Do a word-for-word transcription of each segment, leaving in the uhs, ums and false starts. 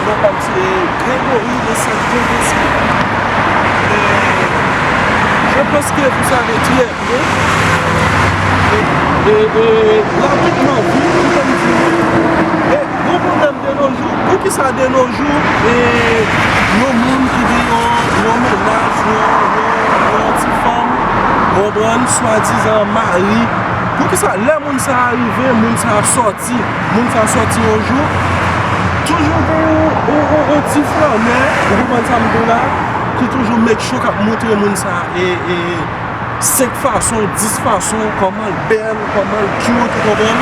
Bon, kòmsi Gregory de Saint-Jean-Baptiste. E, je pense que vous allez très bien. E, e, e, rapidman, vit, pou m di, e, gwo pwoblèm de nos jours, poukisa de nos jours, e, yon moun ki gen yon, yon mennaj, yon, yon, yon ti fanm, konprann, swadizan mari, poukisa lè moun sa a rive, moun sa a sòti, moun sa a sòti yon jou, toujou gen yon, yon, yon, yon ti flannè, ou konprann sa m di w la, ki toujou make sure k ap montre moun sa a, e, e, senk fason, dis fason, kòman l bèl, kòman l cute, ou konprann?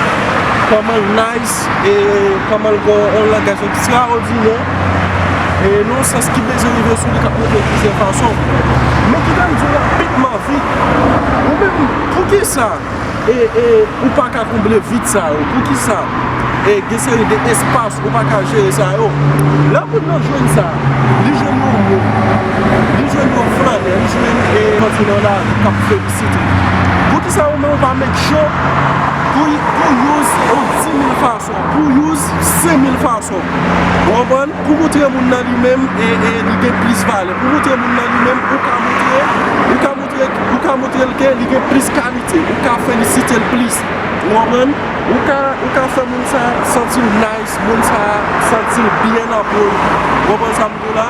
Kòman l nice, e kòman l gen yon langaj ekstraòdinè, e nan yon sans ki bezwen rive sou li, k ap montre l plizyè fason. Men kite m di w rapidman, vit, ou menm, poukisa, e, e, ou pa ka konble vid sa yo? Poukisa, e, gen seri de espas ou pa ka jere sa yo? Lè moun nan jwenn sa, li jwenn yon moun, li jwenn yon flannè, li jwenn, e, kontinan lari k ap felisite. Poukisa ou menm ou pa make sure pou, pou use yon di mil fason, pou use senk mil fason? Ou konprann? Pou montre moun nan li menm, e, e, li gen plis valè. Pou montre moun nan li menm, ou ka montre, ou ka montre, ou ka montre l ke li gen plis kalite. Ou ka felisite l plis. Ou konprann? Ou ka, ou ka fè moun sa santi l nice, moun sa santi l byen nan po l. Ou konprann sa m di w la?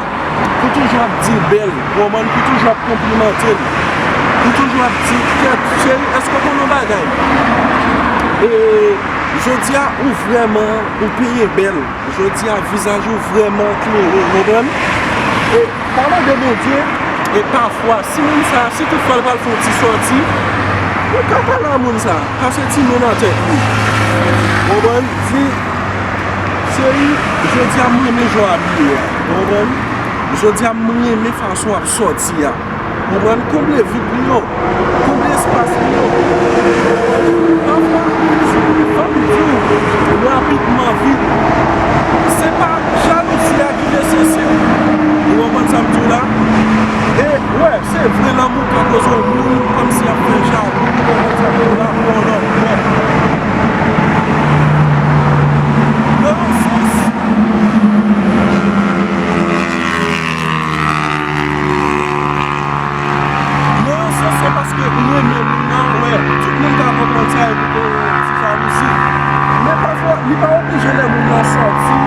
Pou toujou ap di l bèl. Ou konprann? Pou toujou ap konplimante l. Pou toujou ap di, kèt, cheri, èske w konn yon bagay? E, jodi a, ou vrèman, ou peye bèl. Jodi a, vizaj ou vrèman klere, ou konprann? E, pa mande Bondye, e pafwa, si moun sa, si toutfwa l pral fè yon ti sòti, ou ka pale a moun sa, pase ti men nan tèt li. Ou konprann? Di, cheri, jodi a, m renmen jan w abiye a. Ou konprann? Jodi a, m renmen fason w ap sòti a. Konprann? Konble vid li yo. Konble espas li yo. Pafwa, fò m di w rapidman, vit, se pa jalouzi a ki nesesè. Ou konprann sa m di w la? E, wè, se vre, lanmou ka koz yon moun kòmsi ap fè jalou. Ou konprann sa m di w la? Nan yon lòt bò. Nan yon sans, Nan yon sans, se paske ou renmen moun nan, ou wè, tout moun ka konprann sa, epi ke ti jalouzi. Men pafwa, li pa oblije lè moun nan sòti,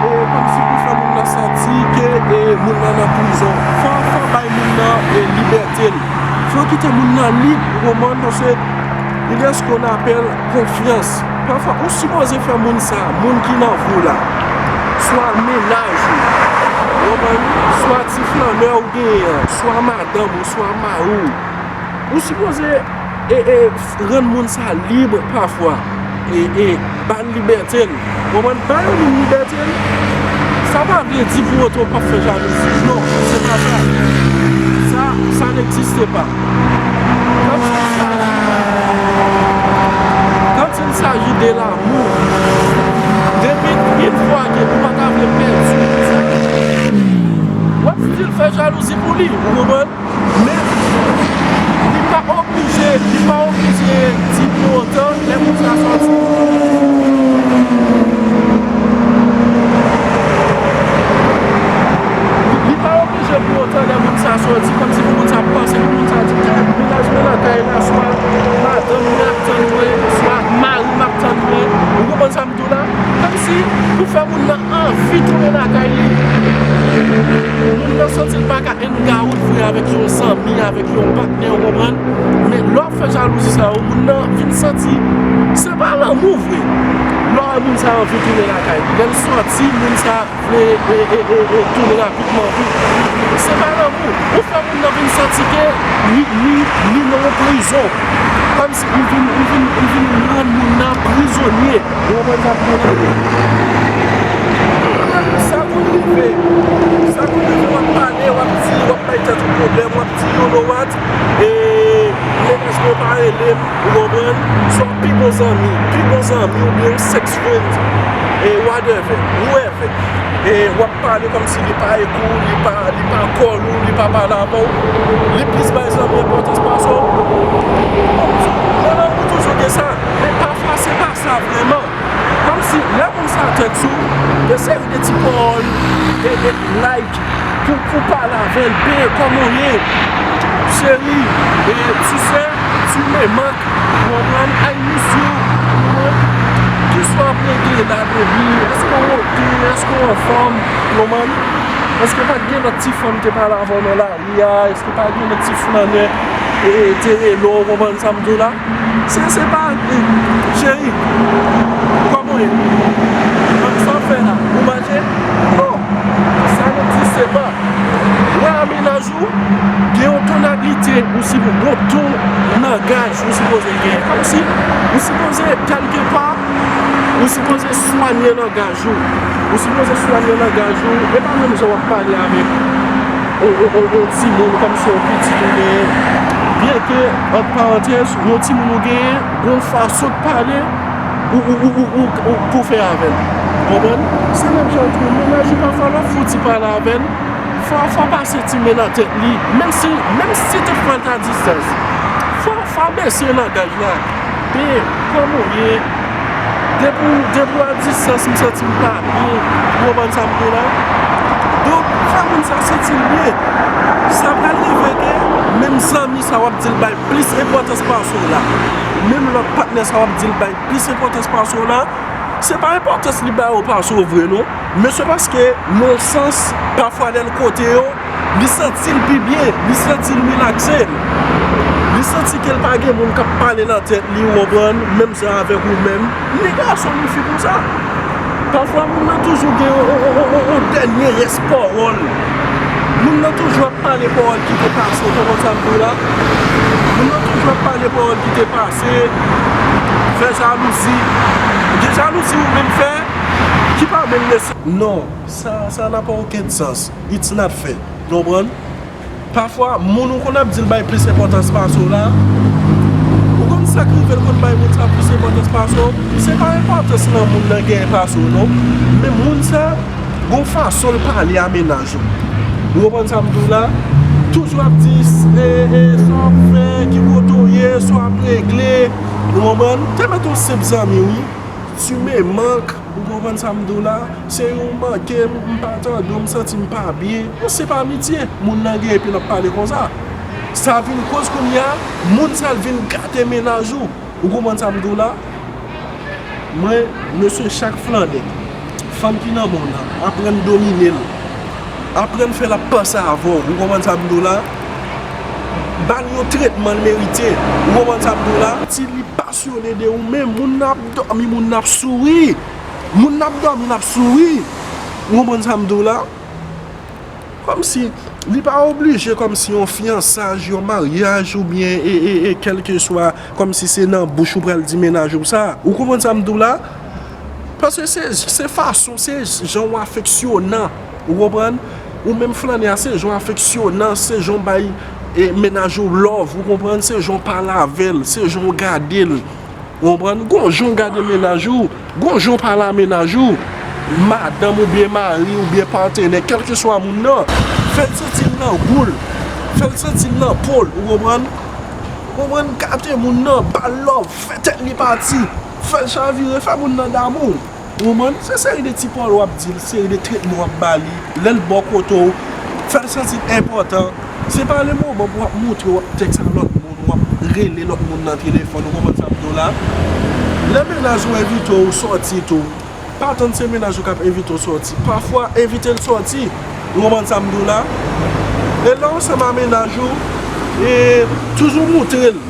e, kòmsi pou fè moun nan santi ke, e, moun nan nan prizon. Fò, fò bay moun nan, e, libète l. Fò kite moun nan lib, ou konprann, paske il y a ce qu'on appelle konfyans. Pafwa, ou sipoze fè moun sa, moun ki nan vi w la, swa mennaj ou, ou konprann, swa ti flannè ou genyen an, swa madanm ou, swa mari w, ou sipoze, e, e, rann moun sa lib pafwa, e, e, ba l libète l, ou konprann, ba yon moun libète l. Sa pa vle di pou otan w p ap fè jalouzi. Non, se pa sa. Sa, sa n'existe pas. Quand il s'agit, quand il s'agit de l'amour, depi yon fwa ke ou pa ta vle pèdi, w ap still fè jalouzi pou li, ou konprann? Men, li pa oblije, li pa oblije di pou otan lè moun sa sòti. Li pa oblije pou otan lè moun sa sòti, kòmsi pou moun sa panse, pou moun sa di, "Kèt, mennaj mwen nan kay la, swa madanm mwen ap tann mwen, swa mari m ap tann mwen." Ou konprann sa m di w la? Kòmsi pou fè moun nan anvi tounen lakay li. Moun nan santi l pa ka hang out vre avèk yon zanmi, avèk yon patnè, ou konprann? Men lè w ap fè jalouzi sa yo, moun nan vin santi se pa lanmou vre. Lè w wè moun sa anvi tounen lakay li, lè l sòti, moun sa vle, e, e, e, e, tounen rapidman vre. Se pa lanmou. Ou fè moun nan vin santi ke li, li, li nan yon prizon. Kòmsi ou vin, ou vin, ou vin rann moun nan prizonye. Ou konprann sa m di w la? Sa konn rive. Sa konn rive, w ap pale, w ap di, w ap bay tèt ou pwoblèm, w ap di, "You know what? E, mennaj mwen pa rele m," ou konprann? Swa pi bon zanmi, pi bon zanmi oubyen yon sex friend, e, whatever, whoever. E, w ap pale kòmsi li pa ek ou, li pa, li pa call ou, li pa pale avè w, li plis bay zanmi enpòtans pase w. Nan lanmou toujou gen sa, men pafwa se pa sa vrèman. Kòmsi lè moun sa tèks ou, gen seri de ti pawòl Sè, tu me manques, ou konprann? I miss you, ou konprann? Kisa w ap regle la, baby? Èske w oke? Èske w anfòm? Ou konprann? Èske pa t gen lòt ti fanm te pale avè w nan lari a? Èske pa t gen lòt ti flannè, e, te rele w, ou konprann sa m di w la? Se, se pa, e, cheri, kòman w ye? Sa w fè la? Ou mache? Non, sa n egziste pa. Wè, a mennaj ou, gen yon tonablite, ou si bon ton langaj ou sipoze genyen. Kòmsi ou sipoze, kèlkepa, ou sipoze swanye langaj ou. Ou sipoze swanye langaj ou. E pa menm jan w ap pale avèk yon, yon, yon, yon timoun kòmsi yon pitit ou genyen. Byenke, ant parantèz, yon timoun ou genyen, gen yon fason de pale ou, ou, ou, ou, ou, ou pou fè avè l. Ou konprann? Se menm jan tou, mennaj ou pafwa lè w fouti pale avè l, fò, fò w pase ti men nan tèt li. Menm si, menm si tout fwa l ta distans, fò, fò w bese langaj la. Ben, kòman w ye? Depi w, depi w a distans, m santi m pa byen. Ou konprann sa m di w la? Donk, fè moun sa santi l byen. Sa pral rive ke menm zanmi sa w ap di l bay plis enpòtans pase w la. Menm lòt patnè sa w ap di l bay plis enpòtans pase w la, se pa enpòtans li ba yo pase w vre non. Men se paske nan yon sans, pafwa lè l kote yo, li santi l pi byen, li santi l rilakse. Li santi ke l pa gen moun k ap pale nan tèt li, ou konprann, menm jan avèk ou menm. Ni gason, ni fi konsa. Pafwa, moun nan toujou gen yon, yon, yon, yon, yon dènye rès pawòl. Moun nan toujou ap pale pawòl ki te pase, ou konprann sa m di w la? Moun nan toujou ap pale pawòl ki te pase, fè jalouzi. Gen jalouzi ou menm fè, ki pa menm nesesè. Non, sa, sa n'a pas aucun sens. It's not fair. Ou konprann? Pafwa, moun ou konn ap di l bay plis enpòtans pase w la, ou konn sa k rive l konn bay moun sa plis enpòtans pase w? Se pa enpòtans nan moun nan genyen pase w non, men moun sa, gon fason l pale a mennaj ou. Ou konprann sa m di w la? Toujou ap di, e, e, sa w ap fè, ki kote w ye, sa w ap regle. Ou konprann? Te mèt yon senp zanmi, wi. Tu me manques, ou konprann sa m di w la? Se yon manke m, m pa tande w, m santi m pa byen. Yon senp amitye, moun nan gen epi l ap pale konsa. Sa vin koz kounye a, moun sa l vin gate mennaj ou. Ou konprann sa m di w la? Mwen, mesye, chak flannè, fanm ki nan men w nan, aprann domine l. Aprann fè l ap panse avè w. Ou konprann sa m di w la? Ba l yon tretman l merite. Ou konprann sa m di w la? Si li pasyone de ou, men moun nan ap dòmi, moun nan ap souri. Moun nan ap dòmi, l ap souri. Ou konprann sa m di w la? Kòmsi, li pa oblije kòmsi yon fiyansaj, yon maryaj, oubyen e, e, e, kèlkeswa, kòmsi se nan bouch ou pral di mennaj ou sa. Ou konprann sa m di w la? Paske se, se fason, se jan w afeksyonan. Ou konprann? Ou menm flannè a, se jan w afeksyonan, se jan w bay, e, mennaj ou love, ou konprann? Se jan w pale avè l, se jan w gade l. Ou konprann? Gon jan w gade mennaj ou, gon jan w pale a mennaj ou, madanm oubyen mari oubyen patnè, kèlkeswa moun nan, fè l santi l nan gou l, fè l santi l nan po l, ou konprann? Ou konprann? Gate moun nan, ba l love, fè tèt li pati, fè l chavire, fè moun nan damou. Ou konprann? Se seri de ti pawòl w ap di l, seri de tretman w ap ba li. Lè l bò kote w, fè l santi l enpòtan. Se pa le moman pou w ap montre w ap tèks a lòt moun, w ap rele lòt moun nan telefòn, ou konprann sa m di w la? Lè mennaj ou envite w sòti tou, pa tann se mennaj ou k ap envite w sòti. Pafwa, envite l sòti. Ou konprann sa m di w la? E lè w ansanm a mennaj ou, e toujou montre l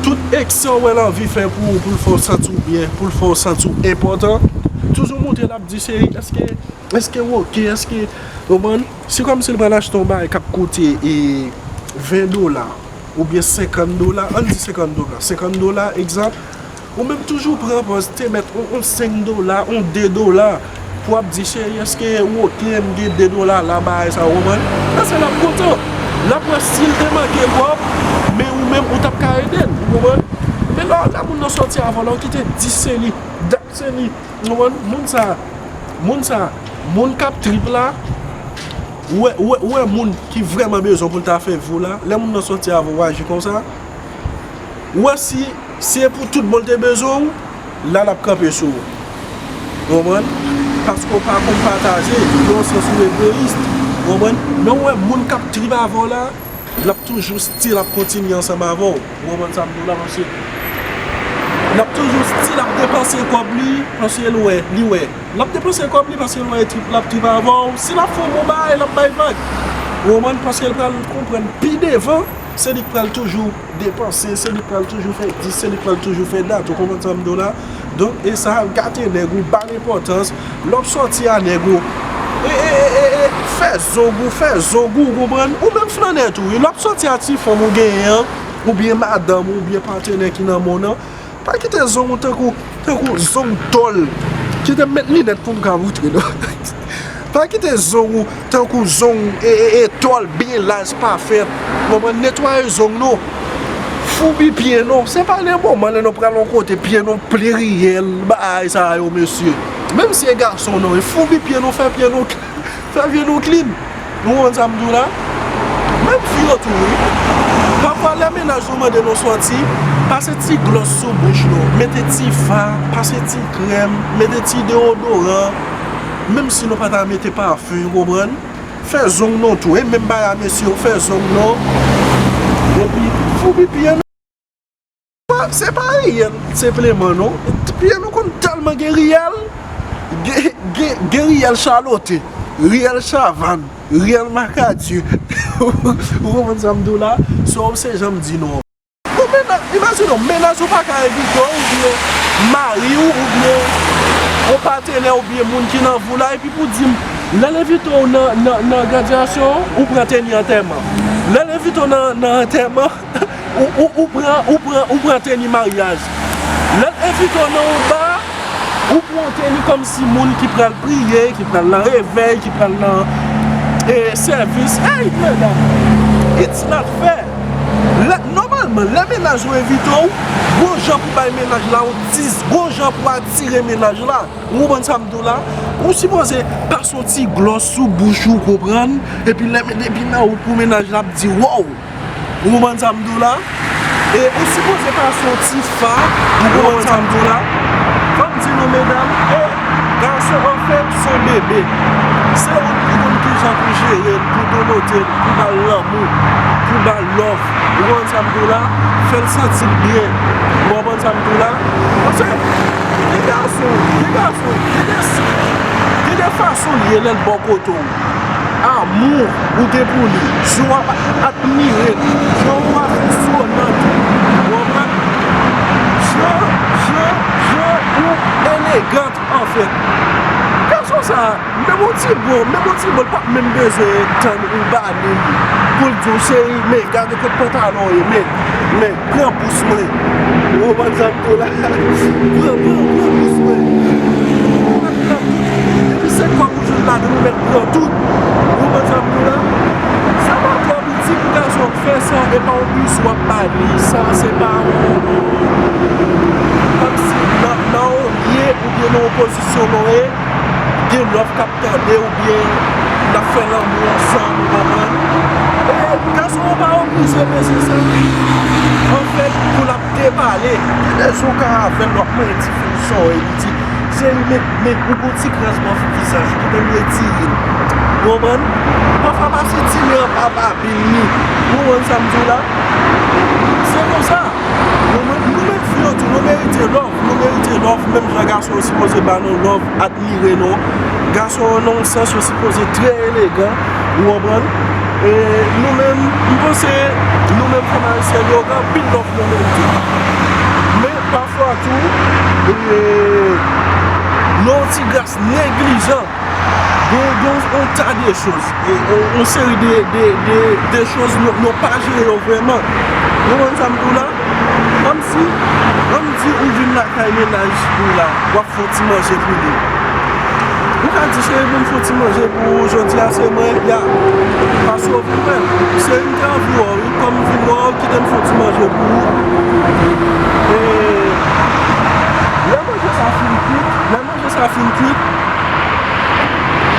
tout eksè w wè l anvi fè pou ou, pou l fè w santi w byen, pou l fè w santi w enpòtan. Toujou montre l ap di, cheri, èske, èske w oke? Èske, ou konprann? Se kòmsi l pral achte yon bagay k ap koute, e, ven dola oubyen senkant dola, ann di senkant dola. Senkant dola, egzanp, ou menm toujou pran pòz te mèt yon, yon senk dola, yon de dola, pou w ap di, cheri, èske ou oke, m gen de dola la, bagay sa, ou konprann? Paske l ap kontan. L ap wè si l te manke kòb, men ou menm, ou t ap ka ede l, ou konprann? Men lè, lè moun nan sòti avè w la, ou kite dis se li, dat se li, ou konprann? Moun sa, moun sa, moun k ap trip la, ou wè, ou wè, ou wè moun ki vrèman bezwen pou l ta fè vi w la, lè moun nan sòti avè w, ou aji konsa, ou wè si, si e pou tout bon l te bezwen w, la l ap kanpe sou ou. Ou konprann? Paske w pa konn pataje, nan yon sans ou egoyis. Ou konprann? Men ou wè moun k ap trip avè w la, l ap toujou still ap kontinye ansanm avè w. Ou konprann sa m di w la, paske l ap toujou still ap depanse kòb li, paske l wè, li wè. L ap depanse kòb li paske l wè trip, l ap trip avè w. Si l ap fè yon bon bagay, l ap bay vag. Ou konprann? Paske l pral konprann pi devan, se li k pral toujou depanse, se li k pral toujou fè dis, se li k pral toujou fè dat. Ou konprann sa m di w la? Donk, e sa ap gate nèg ou, ba l enpòtans. Lè w ap sòti a nèg ou, e, e, e, e, e, fè zong ou, fè zong ou, ou konprann? Ou menm flannè tou, wi. Lè w ap sòti a ti fanm ou genyen an, oubyen madanm ou, oubyen patnè ki nan men w nan, pa kite zong ou tankou, tankou zong tòl. Kite m met linèt pou m ka moutre nou. Pa kite zong ou tankou zong e, e, e tòl byen laj pa fèt. Konprann? Netwaye zong nou. Foubi pye nou. Se pa le moman lè nou pral yon kote pye nou pli riyèl, bagay sa yo, mesye. Menm si e gason nou, e foubi pye nou, fè pye nou, fè pye nou clean. Ou konprann sa m di w la? Menm fi yo tou, wi. Pafwa, lè mennaj nou mande nou sòti, pase ti glòs sou bouch nou, mete ti fa, pase ti krèm, mete ti deodoran, menm si nou pa ta mete pafen, ou konprann? Fè zong nou tou, e menm bagay a mesye yo, fè zong nou, epi foubi pye nou. Se pa riyèl senpleman non. Pye nou konn tèlman gen riyèl, gen, gen, gen riyèl Chalote, riyèl Chavann, riyèl Makadye. Ou konprann sa m di w la? So, se jan m di nou an. Yon mennaj, imajine w, mennaj ou pa ka envite w, oubyen mari w, oubyen yon patnè, oubyen moun ki nan vi w la, epi pou di m, lè l envite w nan, nan, nan gradyasyon, ou pran teni antèman. Lè l envite w nan, nan antèman, ou, ou, ou pran, ou pran, ou pran teni maryaj. Lè l envite w nan yon ba, ou pran teni kòmsi moun ki pral priye, ki pral nan revèy, ki pral nan, e, sèvis. Hey, medam, it's not fair. Lè, nòmalman, lè mennaj ou envite w, gon jan pou bay mennaj la yon dis, gon jan pou atire mennaj la. Ou konprann sa m di w la? Ou sipoze pase yon ti glòs sou bouch ou, konprann? Epi lè, depi nan wout pou mennaj la ap di, wow! Ou konprann sa m di w la? E ou sipoze pase yon ti fa, ou konprann sa m di w la? Fò m di nou, medam, e gason, anfèt, se yon bebe. Se ou ki konn kijan pou jere l, pou domote l, pou ba l lanmou, pou ba l love. Ou konprann sa m di w la? Fè l santi l byen. Ou konprann sa m di w la? Paske gen gason, gen gason, gen de, gen de fason l ye lè l bò kote w. Amou ou gen pou li, jan w ap admire l, jan ou ap impresyonant, ou konprann? Jan, jan, jan ou elegant, anfèt. Gason sa a, menm yon ti mo, menm yon ti mo, l p ap menm bezwen tann ou ba li l pou l di w, cheri, men gade kot pantalon w ye, men, men, pran bous mwen. Ou konprann sa m di w la? Pran, pran, pran bous mwen. Ou pran tout. Depi se kòb ou jwenn ladan ou mèt pran tout. Ou konprann sa m di w la? Sa pa twò piti pou gason fè sa, e pa yon bous w ap ba li. Sa, se pa yon, kòmsi nan, nan yon lye oubyen nan yon pozisyon nou ye, gen lòf k ap tande oubyen n ap fè lanmou ansanm, ou konprann? E gason an pa oblije bezwen sa. Anfèt, pou l ap depale, gen de jou w ka avè l, w ap mande ti fi w sa w ye, li di, cheri, men, men, ou gon ti kras bò vizaj ou, kite m retire l. Ou konprann? Pafwa pase ti men anba babin li. Ou konprann sa m di w la? Se konsa. Nou, nou, nou menm fi yo tou, nou merite love, nou merite love, menm jan gason yo sipoze ba nou love, admire nou. Gason yo nan yon sans yo sipoze trè elegan, ou konprann? E nou menm, m panse, nou menm fanm ayisyèn yo, gen anpil love nou merite. Men pafwa tou, e, nou yon ti gras neglijan. Gen, gen yon, yon ta de choz, e, yon, yon seri de, de, de, de choz nou, nou pa jere yo vrèman. Ou konprann sa m di w la? Kòmsi, ann di ou vin lakay mennaj ou la, w ap fè yon ti manje pou li. Ou ka di, cheri, pou m fè yon ti manje pou ou jodi a, se mwen, ya. Paske w vin wè m. Cheri, m te anvi wè w, wi. Kòm m vin wè w, kite m fè yon ti manje pou ou. E, lè manje sa fin kwit, lè manje sa fin kwit,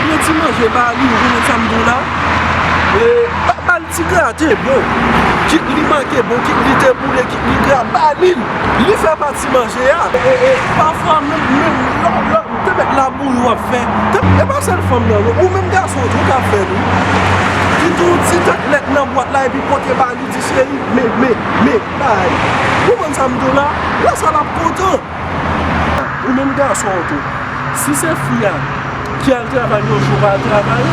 pran ti manje ba li, ou konprann sa m di w la? E, ba, ba l ti grate, bon. Kit li manke bon, kit li te boule, kit li gra, ba li l. Li fè pati manje a. E, e, e, pafwa, menm, menm, lè, lè, te mèt labouyi w ap fè. Te, e pa sèl fanm nan, non. Ou menm gason tou, ou ka fè l, wi. Li tou ti tèt lèt nan bwat la epi pote ba li, di cheri, men, men, men, bay. Ou konprann sa m di w la? Lè sa l ap kontan. Ou menm gason an tou, si se fi a ki al travay yon jou pa al travay,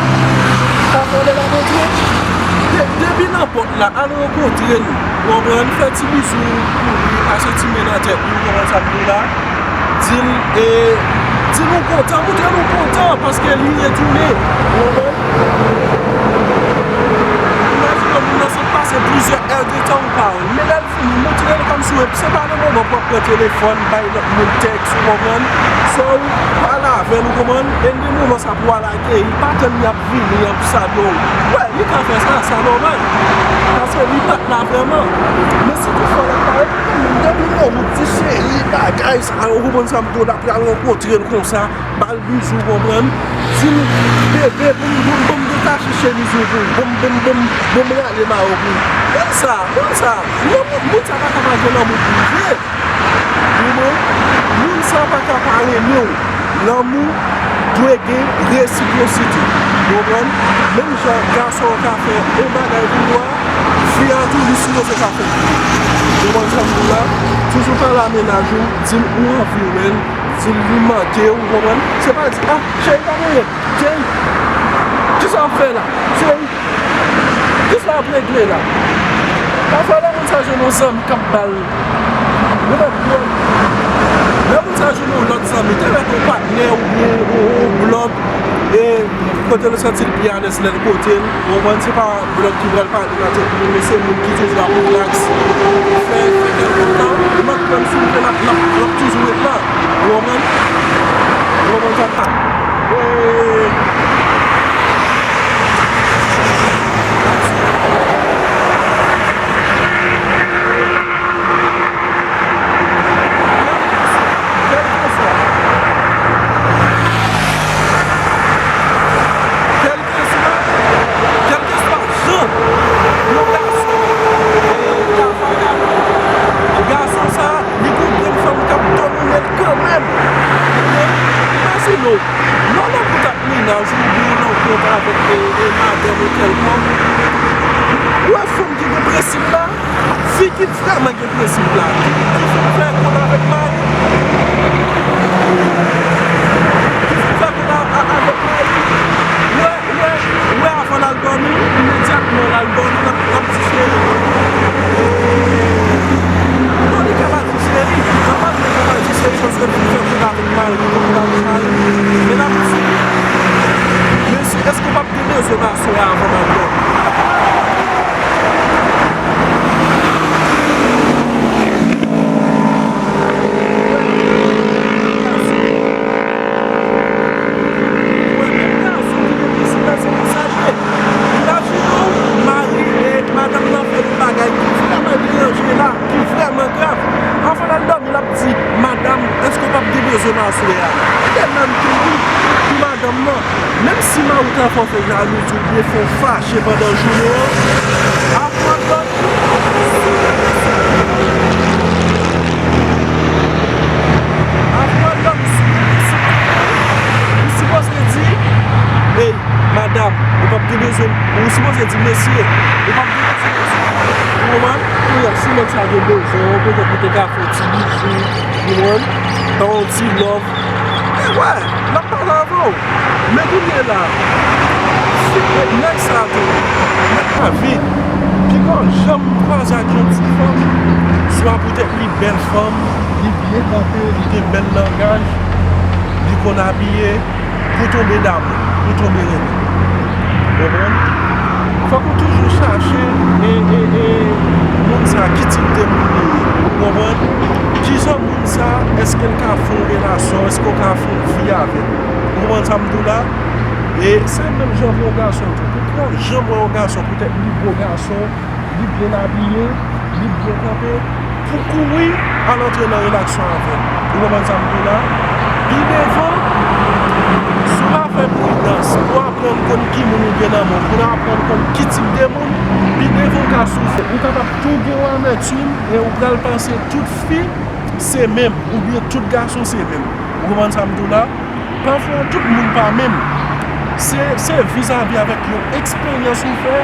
pa fè lè l ap antre. De- depi nan pòt la, al rankontre l, ou konprann, fè ti bizou pou li, pase ti men nan tèt li, ou konprann sa m di w la? Di l, e, di l ou kontan, montre l ou kontan, paske li retounen, ou konprann? Imajine w, moun nan sot pase plizyè èdtan ou pa wè l, men lè l fini, montre l kòmsi w, se pa nan moman pou w ap pran telefòn, bay lòt moun tèks, ou konprann? So, pale avè l, ou konprann? E nan moman sa pou w al akeyi, pa tann y ap vini, y ap salye w. Wè, li ka fè sa, sa nòmal. Paske li pa t la vrèman. Men si toutfwa l ap parèt, depi nan wout, di cheri, bagay sa, ou konprann sa m di w, l ap pral rankontre l konsa, ba l bizou, konprann? Di l, bebe, pou m, pou m, pou m detache chemiz ou pou ou, pou m, pou m, pou m, pou m rale mayo pou ou. Ban l sa, ban l sa. Lanmou, moun sa pa ka pa gen lanmou pou ou vre. Ou konprann? Moun sa pa ka pa renmen w. Lanmou dwe gen resipwosite. Ou konprann? Menm jan gason an ka fè yon bagay pou ou a, fi a tou li sipoze ka fè. Ou konprann sa m di w la? Toujou pale a mennaj ou, di l ou anvi wè l, di l li manke w, ou konprann? Se pa di, ah, cheri, pa gen anyen. Cheri, kisa w ap fè la? Cheri, kisa w ap regle la? Pafwa, lè moun sa jwenn yon zanmi k ap ba l, ou mèt bwè. Lè moun sa jwenn yon lòt zanmi, te mèt yon patnè oubyen yon, yon blòd, e kote l santi l pi alèz lè l kote l, ou konprann, se pa blòd ki pral pale nan tèt li, men se moun ki toujou ap rilaks, fè, fè kèlkonk tan, lòt pran soulve l ap, l ap, l ap toujou ret la. Ou konprann? Ou konprann sa m di la? E, kèlkeswa, kèlkeswa, kèlkeswa jan yon gason, e, ka fè gason sa, li gon grenn fanm k ap domine l kanmenm. Imajine w, lè w nan kont ak mennaj ou, oubyen w nan kont avèk, e, e, madanm ou kèlkonk, ou wè fanm ki gen prensip la, fi ki vrèman gen prensip la, ki, ki fè kont avèk mari, ki fè kont a, a, avèk mari, ou wè, ou wè, ou wè avan l al dòmi, imedyatman l al dòmi, l ap, l ap di cheri. Non, li ka pa di cheri, nan pa di li ka pa di cheri, paske li fè kont avèk mari, li fè kont avèk mari. Men l ap di, mesye, èske w p ap gen bezwen m aswè a avan m al dòmi? Wè, menm gason ki gen prensip la, se konsa l ye. Imajine w, mari e madanm nan fè yon bagay ki vrèman deranje la, ki vrèman grav. Avan l al dòmi, l ap di, madanm, èske w p ap gen bezwen m aswè a? Kite nanm tou wi pou madanm nan. Menm si mari w ta fè w fè jalouzi oubyen fè w fache pandan jounen an, avan l dòmi, Avan w al dòmi, sou prensip ou sipoze di, ey, madanm, ou p ap gen bezwen, ou sipoze di, mesye, ou p ap gen bezwen mesye. Ou konprann? Kounye a, si nèg sa gen bezwen w, petèt li te ka fè w ti bizou, ou konprann? Ba w yon ti love. E wè, l ap pale avè w. Men kounye a la, si nèg sa tou, nèg pa vin, piga w janm kwaze ak yon ti fanm, swa poutèt li bèl fanm, li byen kanpe, li gen bèl langaj, li konn abiye, pou tonbe damou, pou tonbe renmen. Ou konprann? Fòk ou toujou chache, e, e, e, moun sa, ki tip de moun li ye. Ou konprann? Kijan moun sa, èske l ka fè yon relasyon, èske w ka fè yon vi avè l? Ou konprann sa m di w la? E se menm jan pou yon gason tou. Pou w janm wè yon gason, poutèt li bo gason, li byen abiye, li byen kanpe, pou kouri al antre nan relasyon avè l. Ou konprann sa m di w la? Pi devan, si w pa fè pridans, pou w aprann konn ki moun ou gen nan men w, pou w aprann konn ki tip de moun, pi devan w ka soufri. Ou kapab tou gen yon amètim e ou pral panse tout fi se menm, oubyen tout gason se menm. Ou konprann sa m di w la? Pafwa, tout moun pa menm. Se, se vizavi avèk yon eksperyans ou fè,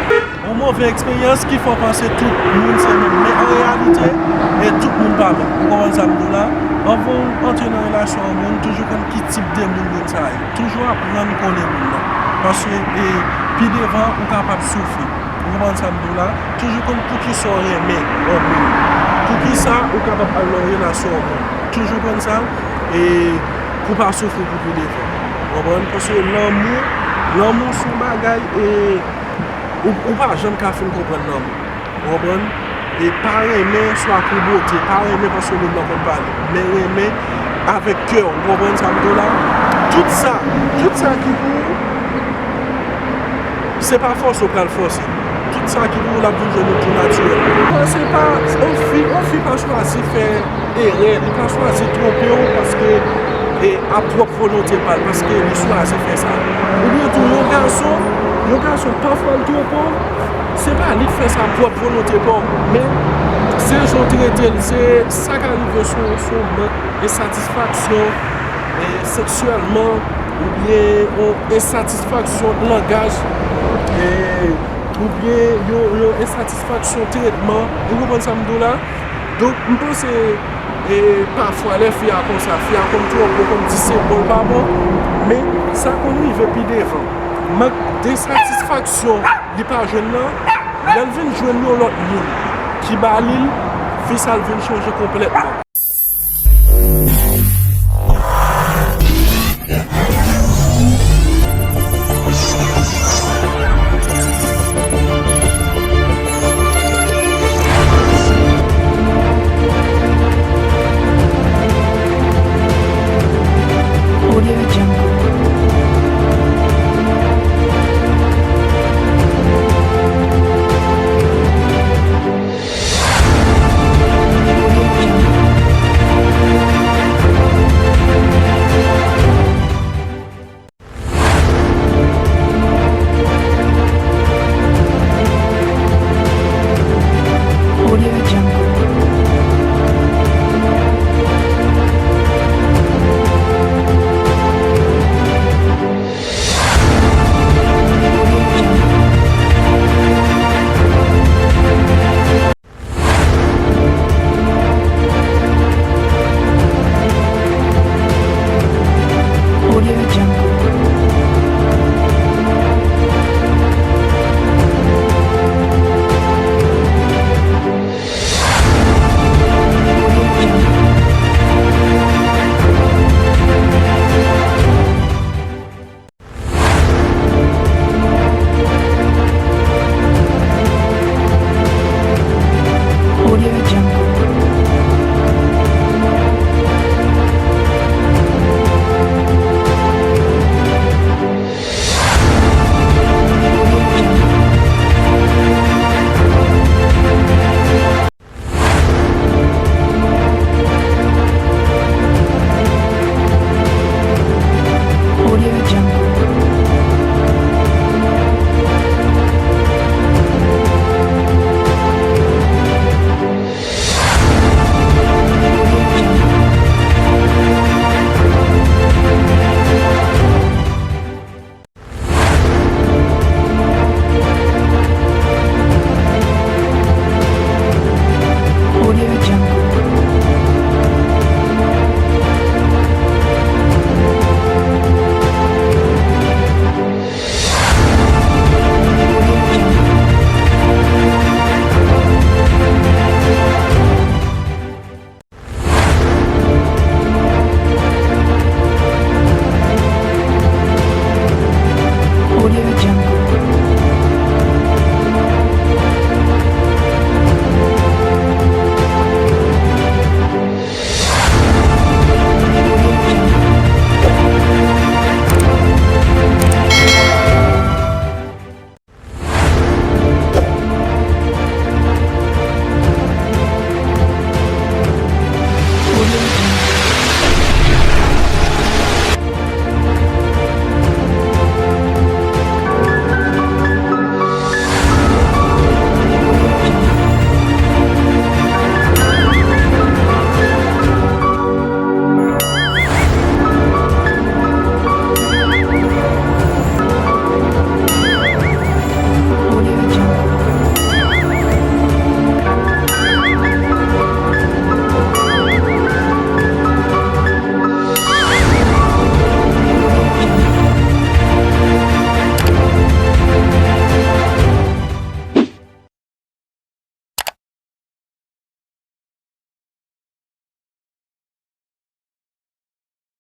yon move eksperyans ki fè w panse tout moun se menm. Men an reyalite, e tout moun pa menm. Ou konprann sa m di w la? Anvan w antre nan relasyon yon moun, toujou konn ki tip de moun moun sa ye. Toujou aprann konnen moun nan. Paske e, pi devan, ou kapab soufri. Ou konprann sa m di w la? Toujou konn poukisa w renmen yon moun. Poukisa ou kapab al nan yon relasyon yon moun. Toujou konn sa, e pou w pa soufri pou pi devan. Ou konprann? Paske lanmou, lanmou se yon bagay, e ou, ou pa janm ka fin konprann lanmou. Ou konprann? E pa renmen swa pou bote, pa renmen paske moun nan konn pale, men renmen avèk kè w. Ou konprann sa m di w la? Tout sa, tout sa ki pou ou, se pa fòse w pral fòse. Tout sa ki pou ou, l ap vin jwenn ou tou natirèlman. Bon, se pa, yon fi, yon fi pa chwazi fè erè, li pa chwazi twonpe w paske e a pwòp volonte pa l, paske li chwazi fè sa. Oubyen tou, yon gason, yon gason pafwa l twonpe w, se pa li k fè sa pwòp volonte pa w, men se jan w trete l, se sa k arive sou, sou mank ensatisfaksyon e seksyèlman, oubyen yon ensatisfaksyon langaj, e oubyen yon, yon ensatisfaksyon tretman. Ou konprann sa m di w la? Donk, m panse, e pafwa lè fi a konsa, fi a konn twonpe w, konn di se bon l pa bon, men sa konn rive pi devan. Mank de satisfaksyon li pa jwenn nan, lè l vin jwenn yon lòt moun ki ba li l, fi sa l vin chanje konplètman.